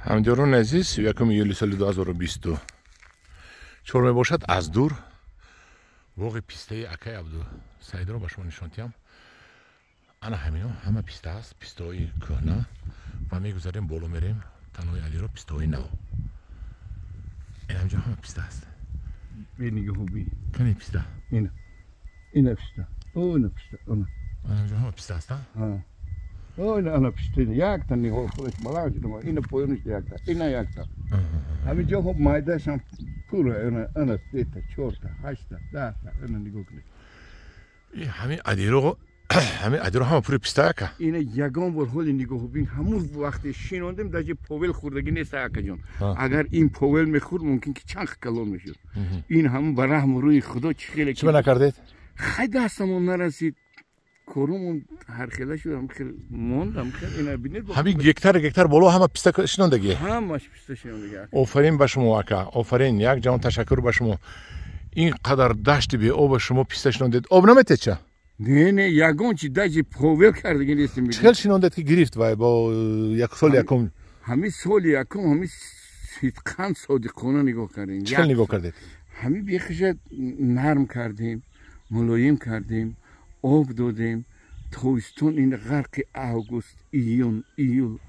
Ҳамдиёрони азиз, 1 июли соли 2024 мебошад. Аз дур боғи пистаи акай Абдусаидро ба шумо нишон диҳам. Ана ҳамино ҳама писта аст, пистаҳои кӯҳна, ва мегузарем, боло мерем, танои Алиро, пистаҳои нав. Ин ҳамҷо ҳама писта аст. Кани писта? Ина. Ина писта. О, ина писта. Ана. Ана ҳама писта аст, а? О, ина ана писта. Якта ниҳол худаш баланд шуда. Ина поёниш якта. Ина якта. Ҳамин ҷо хоб майдашам пура. Ина ана сета, чорта, ҳашта, даҳта. Ина нигоҳ кунед. Ҳамин адиро, ҳамин адиро ҳама пури писта ака? Ина ягон бор ҳоли нигоҳубин ҳамун вақте шинондем, даже повел хӯрдагӣ нест, акаҷон. Агар ин повел мехӯрд, мумкин ки чанд калон мешуд. Ин ҳамун ба раҳму рӯи Худо чӣ хеле. Чӣ накардед? Хай, дастамон нарасид, корумон ҳархела шуд, ҳамхел монд, ҳамхел. Ина бинед. Ҳамин гектар гектар боло ҳама писта шинондагӣ? Ҳамаш писта шинондагӣ. Офарин ба шумо, ака, офарин, як ҷаҳон ташаккур ба шумо. Ин қадар дашти беоба шумо писта шинондед, об наметеча? Не, не, ягон чи, даже повел кардагӣ нестем. Чӣ хел шинондед, ки гирифт вай бо як соли якум? Ҳамин соли якум ҳамин сидқан содиқона нигоҳ кардем. Чӣ хел нигоҳ кардед? Ҳамин бехиша нарм кардем, мулоим кардем, об додем. Тобистон ин ғарқи август, июн, июл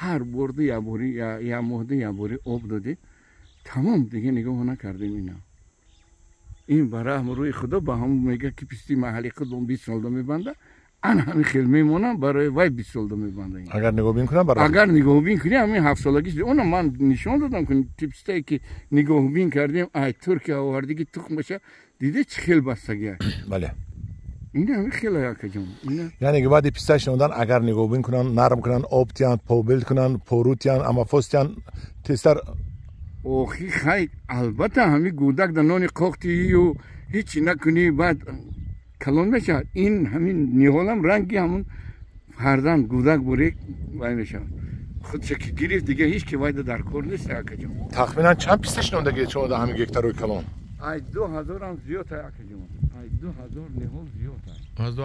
ҳар борда як бори, як моҳда як бори об додем. Тамом, дига нигоҳ накардем ина. Ин ба раҳму рӯи Худо ба ҳамун мега, ки писти маҳалли худмон 20 солда мебанда, ана ҳамин хел мемонам, барои вай 20 солда мебанда. Агар нигоҳбин кунам, агар нигоҳбин кунӣ, ҳамин ҳафтсолагиш она ман нишон додам, ки пистае ки нигоҳбин кардем, ай Туркия овардиги тухмаша диде, чӣ хел бастагия. Бале. Ин ҳамин хел, акаҷон. Яъне ки баъди писта шинондан, агар нигоҳбин кунанд, нарм кунанд, об тиҳанд, побел кунанд, пору тиҳанд, амафос тиҳанд, тезтар. Охи хай, албатта, ҳамин гӯдак да нони қохтию ҳечи накунӣ, баъд калон мешавад. Ин ҳамин ниҳолам ранги ҳамун фарзанд гӯдак бурек вай мешавад. Худша ки гирифт, дига ҳеч ки вайда дар кор нест, акаҷон. Тахминан чанд писта шинондагиед шумо дар ҳамин гектарҳои калон? Ай 2000-ам зиёд, акаҷон. Ай 2000 ниҳол зиёд. Аз ду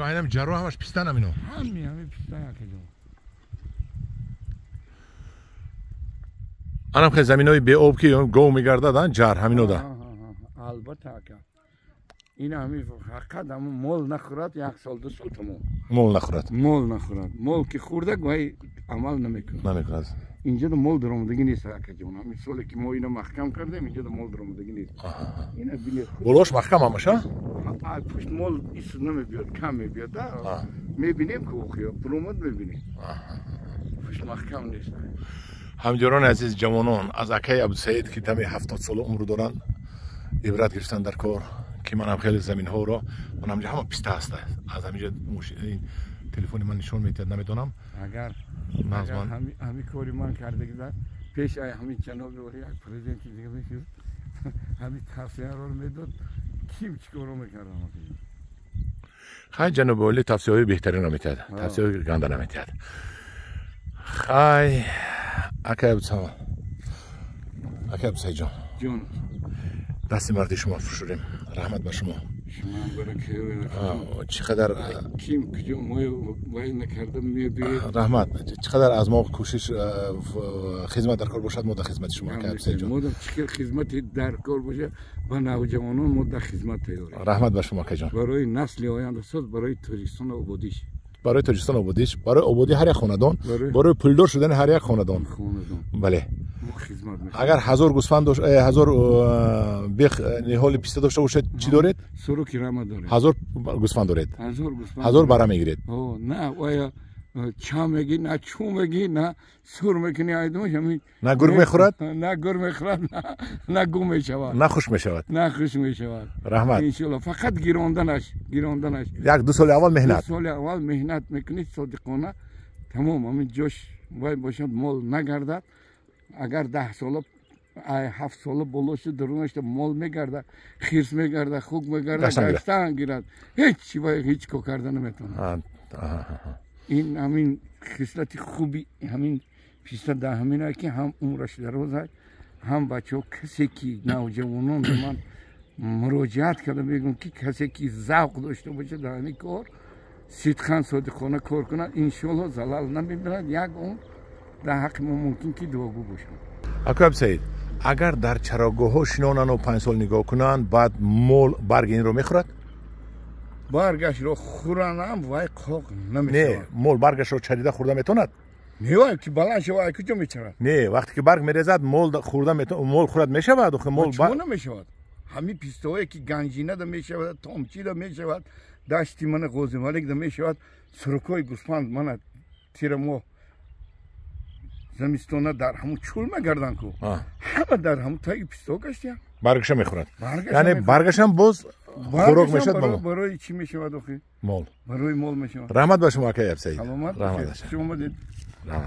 айнам ҷарро ҳамаш пистан ҳамино? Ҳами пистан, акаҷон. Анам хел заминои беоб, ки гов мегардад, ҷар ҳаминода. Албатта, ака. Ин ҳами фақат ҳамун мол нахӯрад, як сол, 2 сол, тамом. Мол нахӯрад. Мол нахӯрад. Мол ки хӯрдак, вай амал намекунад. Намекунад. Инҷода мол даромадагӣ нест, акаҷон. Ҳамин соле ки мо ина маҳкам кардем, инҷода мол даромадагӣ нест. Ина бинед. Болош маҳкам ҳамаша? Пушт мол ис намебиёд, кам мебиёд, да? Мебинем ки охиё, буромад мебинем. Пушт маҳкам нест. Ҳамдиёрони азиз, ҷавонон аз акаи Абдусаид, ки дами 70 сола умр доранд, ибрат гирифтан дар кор, ки манам хеле заминҳоро манам ҳама писта аст. Аз ҳаминҷо телефони ман нишон медиҳад, намедонам. Агар ҳамин кори ман кардагида пеш ай ҳамин ҷаноби олӣ як президенти дига мешуд, ҳамин тавсияро медод, ким чӣ коро мекардам? Хай, ҷаноби олӣ тавсияҳои беҳтаринро медиҳад, тавсияҳои ганда намедиҳад. Хай, акай Абдусамад, акай Абдусаидҷон, ҷон, дасти марди шумо фушурем, раҳмат ба шумо. Чӣ қадар ким куҷо вай накарда мебиёед. Раҳмат, чӣ қадар аз мо кӯшиш хизмат дар кор бошад, мо дар хизмати шумо, акай Абдусаидҷон. Мо чӣ хел хизмати дар кор бошад, ба навҷавонон мо дар хизмат тайёрем. Раҳмат ба шумо, акайҷон. Барои насли ояндасоз, барои Тоҷикистон ободиш. Барои Тоҷикистон ободиш, барои ободии ҳар як хонадон, барои пулдор шудани ҳар як хонадон. Бале. Агар 1000 гӯсфанд дошт, 1000 бех ниҳоли писта дошта бошед, чӣ доред? Суруки рама доред. 1000 гӯсфанд доред. 1000 гӯсфанд. 1000 бара мегиред. О, на, оя ча меги, на чу меги, на сур мекунӣ, айдумаш ҳамин. На гург мехӯрад? На гург мехӯрад, на гум мешавад. На хуш мешавад. На хуш мешавад. Раҳмат. Иншоалло, фақат гиронданаш, гиронданаш. 1-2 соли аввал меҳнат. 2 соли аввал меҳнат мекунӣ содиқона, тамом ҳамин ҷош вай бошад, мол нагардад. Агар 10 сола, 7 сола боло шуд, дарунашда мол мегардад, хирс мегардад, хук мегардад, гаштан гирад. Ҳеч вай ҳеч кор карда наметавонад. Ин ҳамин хислати хуби ҳамин писта дар ҳамин, ки ҳам умраш дароз аст, ҳам бачаҳо, касе ки навҷавонон, ман муроҷиат карда мегӯям, ки касе ки завқ дошта бошад дар ҳамин кор, сидқан содиқона кор кунад, иншоалло залал намебинад, як умр. Дар ҳаққи мо мумкин ки дуогӯ бошанд. Акои Абдусаид, агар дар чарогоҳҳо шинонану 5 сол нигоҳ кунанд, баъд мол барги инро мехӯрад? Баргашро хӯранам, вай қоқ намешавад. Не, мол баргашро чарида хӯрда метавонад? Не, вай ки баланд шава, ай куҷо мечарад? Не, вақте ки барг мерезад, мол хӯрда, мол хӯрад мешавад? Мол чаро намешавад? Ҳамин пистаҳое ки Ганҷинада мешавад, Томчида мешавад, дашти мана Ғозималикда мешавад, сурукҳои гӯспанд мана тирамоҳ, зимистона дар ҳамун чӯл мегарданд ку, ҳама дар ҳамун таги пистаҳо гаштиянд. Баргаша мехӯрад, яъне баргашам боз хӯрок мешавад? Барои чӣ мешавад охи? Мол. Барои мол мешавад. Раҳмат ба шумо, акаи Абсаид. Саломат. Шумо омадед. Раҳмат.